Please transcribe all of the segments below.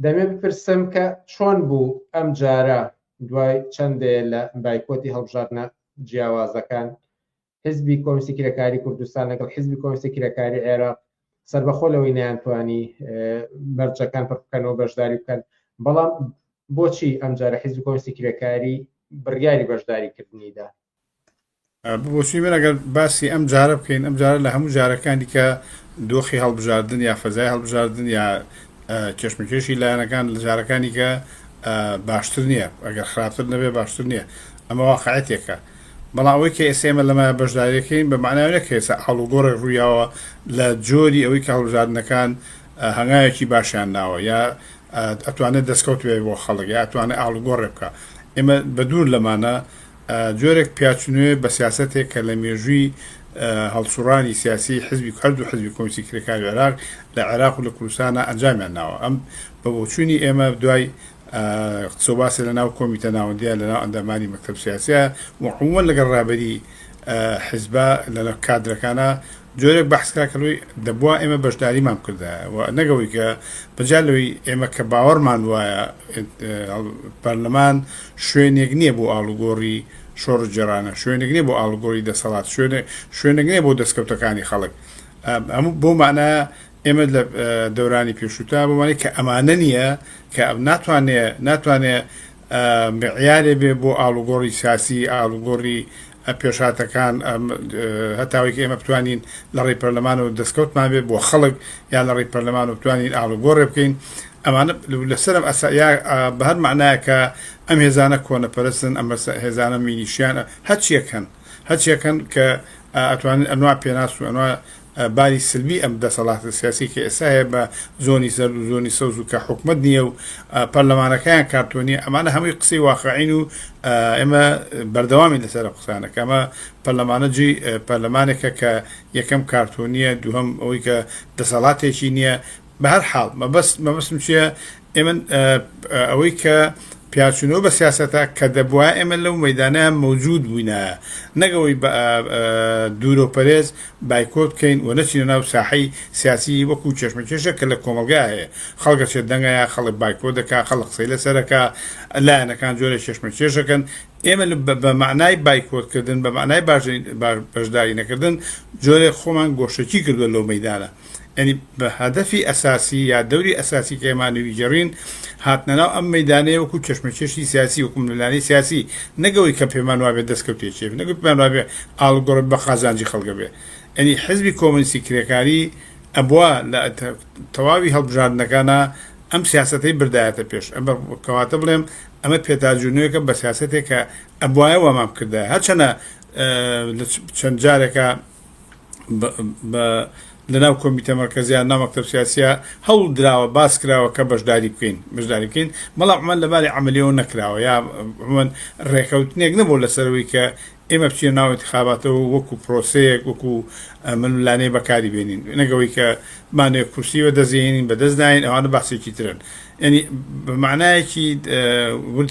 دەمێ بپرسم کە چۆن بوو ئەم جارە دوای چەند دەیە لە بایکۆتی هەڵبژاردنە جیاوازەکان حزبی کۆمستی کرێکاری کوردستان لەگەڵ حزبی کۆمستی کرێکاری عێراق سربەخۆ لەوەی نەیانتوانی مەرجەکان پڕ بکەنەوە بەشداری بکەن، بەڵام بۆچی ئەمجارە حزبی کۆمستی کرێکاری بڕیاری بەشداریکردنی دا؟ بە بۆچونی من ئەگەر باسی ئەم جارە بکەین، ئەم جارە لە هەموو جارەکانی کە دۆخی هەڵبژاردن یا فەزای هەڵبژاردن یا کێشمەکێشی لایەنەکان لە جارەکانی کە باشتر نییە، ئەگەر خراپتر نەبێ باشتر نییە. ئەمە واقعیەتێکە. بەڵام ئەوەی کە ئێستا ئێمە لەمە بەشداریەکەین بە مەعنای ئەوە نییە کە ئێستا ئاڵوگۆڕێک ڕوویاوە لە جۆری ئەوەی کە هەڵبژاردنەکان هەنگاوێکی باشیان ناوە یا ئەتوانێت دەستکەوت بێ بۆ خەڵک یا ئەتوانێت ئاڵوگۆڕێ بکە. ئێمە بە دوور لەمانە جۆرێک پیاچونەوەیە بە سیاسەتێک کە لە مێژووی هەڵسوڕانی سیاسی حزبی هەردوو حزبی کۆمۆنیستی کرێکاری عێراق لە عێراق و لە کوردستانا ئەنجامیان ناوە. ئەم بە بۆچوونی ئێمە دوای قسەوباسێ لە ناو کۆمیتە ناوەندیە لە ناو ئەندامانی مەکتەب سیاسیە و عموما لەگەڵ ڕابەری حزبا لە ناو کادرەکانا جۆرێک بەحس کرا کە لەوەی دەبوا ئێمە بەشداریمان بکردایە و نەک ئەوەی کە بەجیا لەوەی ئێمە کە باوەڕمان وایە پەرلەمان شوێنێک نییە بۆ ئاڵوگۆڕی شۆڕشگێڕانە، شوێنێک نییە بۆ ئاڵوگۆڕی دەسەڵات، شوێنێک شوێنێک نییە بۆ دەستکەوتەکانی خەڵک. هەموو بەو مانایە ئێمە لە دەورانی پێشووتا بۆمانی کە ئەمانە نییە کە ناتوانێ ناتوانێ معیارێ بێ بۆ ئاڵوگۆڕی سیاسی، ئاڵوگۆڕی پێشهاتەکان، هەتاوەی کە ئێمە بتوانین لە ڕێی پەرلەمانەوە دەستکەوتمان بێ بۆ خەڵک یا لە ڕێی پەرلەمانەوە بتوانین ئاڵوگۆڕێ بکەین ئەمانە لەسەر ئەم ئەسا یا بە هەر مەعنایەک کە ئەم هێزانە کۆنەپەرستن ئەم هێزانە میلیشیان هەرچیەک هەن هەرچیەک هەن کە ئەتوانن ئەنوا پێناس و ئەنوا باری سلبی ئەم دەسەڵاتە سیاسی کە ئێستا هەیە بە زۆنی زەرد و زۆنی سەوز و کە حکومەت نییە و پەرلەمانەکەیان کارتۆنیە ئەمانە هەمووی قسەی واقعین و ئێمە بەردەوامی لەسەر ئەم قسانە کە ئەمە پەرلەمانە جێی پەرلەمانێکە کە یەکەم کارتۆنیە دووهەم ئەوەی کە دەسەڵاتێکی نییە بە هەر حاڵ مەبەست مەبەستم چییە ئێمە ئەوەی کە پیاچوونەوە بە سیاسەتە کە دەبوایە ئێمە لەو مەیدانە مەوجود بووینایە نەک ئەوەی بە دوورۆ پەرێز بایکۆت بکەین و نەچینە ناو ساحەی سیاسی وەکو کێشمەکێشێک کە لە کۆمەڵگا هەیە خەڵک ئەچێت دەنگ ئەیا خەڵک بایکۆت دەکا خەڵک قسەی لەسەر ئەکا لایەنەکان جۆرێک کێشمەکێش ئەکەن ئێمە بە مەعنای بایکۆت کردن بە مەعنای بەشداری نەکردن جۆرێک خۆمان گۆشەکی کردووە لەو مەیدانە. یانی بە هەدەفی ئەساسی یا دەوری ئەساسی کە ئێمە نویگێڕین هاتنە ناو ئەم مەیدانەیە وەکوو کێشمەکێشی سیاسی وەکوو ململانێی سیاسی نەک ئەوەی کە پێمان وابێ دەستکەوتێکی هەبێ نەک پێمان وابێ ئاڵوگۆڕ بە قازانجی خەڵکە بێ یانی حزبی کۆمۆنیستی کرێکاری ئەبوا لە تەواوی هەڵبژاردنەکانا ئەم سیاسەتەی بردایەتە پێش ئەمە کەواتە بڵێم ئەمە پێداجوونەوەیەکە بە سیاسەتێک کە ئەبوایە وامان بکردایە هەرچەنە لە چەند جارێکە بە لەناو کۆمیتە مەرکەزیە ناو مەکتەب سیاسیە هەوڵ دراوە باس کراوە کە بەشداری بکەین بەشداری بکەین بەڵام عموما لەباری عەمەلیەوە نەکراوە یا عموما ڕێکەوتنێک نەبوو لەسەرەوەی کە ئێمە بچینە ناو ئینتخاباتەوە وەکو پرۆسەیەک وەکو ململانێ بەکاری بێنین نەگەوەی کە مانێ کورسی بە دەستێنین بە دەست ناین ئەوانە باسێکی ترن یعنی بە معنایەکی ورد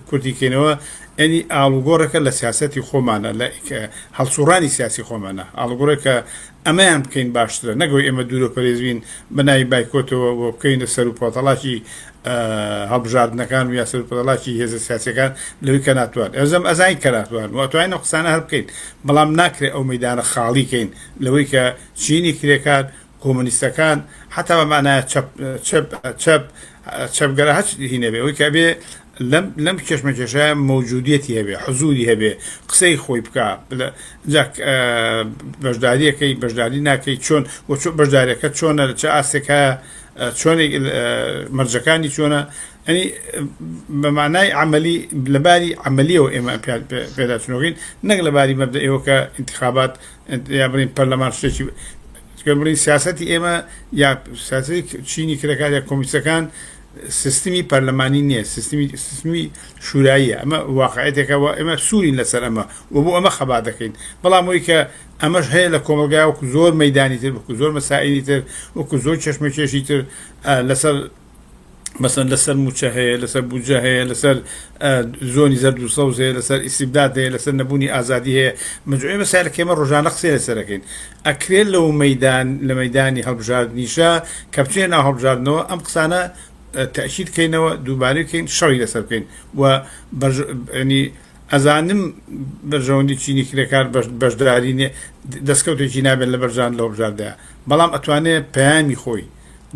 کورتی کەینەوە یعنی ئاڵوگۆڕێکە لە سیاسەتی خۆمانە لە هەڵسوڕانی سیاسی خۆمانە ئاڵوگۆڕێکە ئەمەیان بکەین باشترە نەک ئەوەی ئێمە دوورو پەرێز بین بە ناوی بایکۆتەوە و بکەوینە سەرو پۆتەڵاکی هەڵبژاردنەکان و یا سەرو پۆتەڵاکی هێزە سیاسیەکان لەوەی کە ناتوان ئێزەم ئەزانین کە ناتوان و ئەتوانین ئەو قسانە هەر بکەین بەڵام ناکرێ ئەو مەیدانە خاڵی کەین لەوەی کە چینی کرێکار کۆمۆنیستەکان حتا بە مانایە چەپ چەپ چەپ چەپگەرا هەچ هی نەبێ ئەوەی کە ئەبێ لەم لەم کێشمەکێشە مەوجودیەتی هەبێ حزوری هەبێ قسەی خۆی بکا جا بەشداریەکەی بەشداری ناکەی چۆن و چۆن بەشداریەکە چۆنە لە چ ئاستێک هەیە چۆن مەرجەکانی چۆنە ئەنی بە معنای عملی لەباری عملیەوە ئێمە پێداچنەوەین نەک لەباری مەبدەئەوە کە انتخابات یا بڵین پەرلەمان شتێکی بڵین سیاسەتی ئێمە یا سیاسەتی چینی کرێکار یا کۆمیسەکان سیستمی پەرلەمانی نییە سیستمی سیستمی شوراییە ئەمە واقعێتێکە و ئێمە سوورین لەسەر ئەمە و بۆ ئەمە خەبات دەکەین بەڵام ئەوی کە ئەمەش هەیە لە کۆمەڵگای وەکو زۆر مەدانی تر وەکو زۆر مەسائلی تر وەکو زۆر چەشمەکێشی تر لەسەر مەسەن لەسەر موچە هەیە لەسەر بودجە هەیە لەسەر زۆنی زەرد و سەوز هەیە لەسەر ئیسیبداد هەیە لەسەر نەبوونی ئازادی هەیە مجموعەی مەسائل کە ئێمە ڕۆژانە قسەی لەسەر دەکەین ئەکرێت لەو مەیدان لە مەیدانی هەڵبژاردنیشە کە بچینە ناو هەڵبژاردنەوە ئەم قسانە تەئکید کەینەوە، دووبارەی بکەین، شەڕی لەسەر بکەین و ینی ئەزانم بەرژەوەندی چینی کرێکار بەشداری نیە، دەستکەوتێکی نابێت لە بەرژان لە هەڵبژاردەیا، بەڵام ئەتوانێ پەیامی خۆی،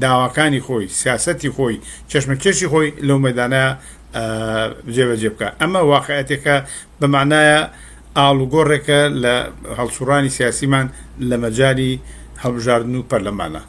داواکانی خۆی، سیاسەتی خۆی، کێشمەکێشی خۆی لەو مەیدانە جێبەجێ بکا. ئەمە واقعیەتێکە بە مەعنایە ئاڵوگۆڕێکە لە هەڵسوڕانی سیاسیمان لە مەجالی هەڵبژاردن و پەرلەمانە.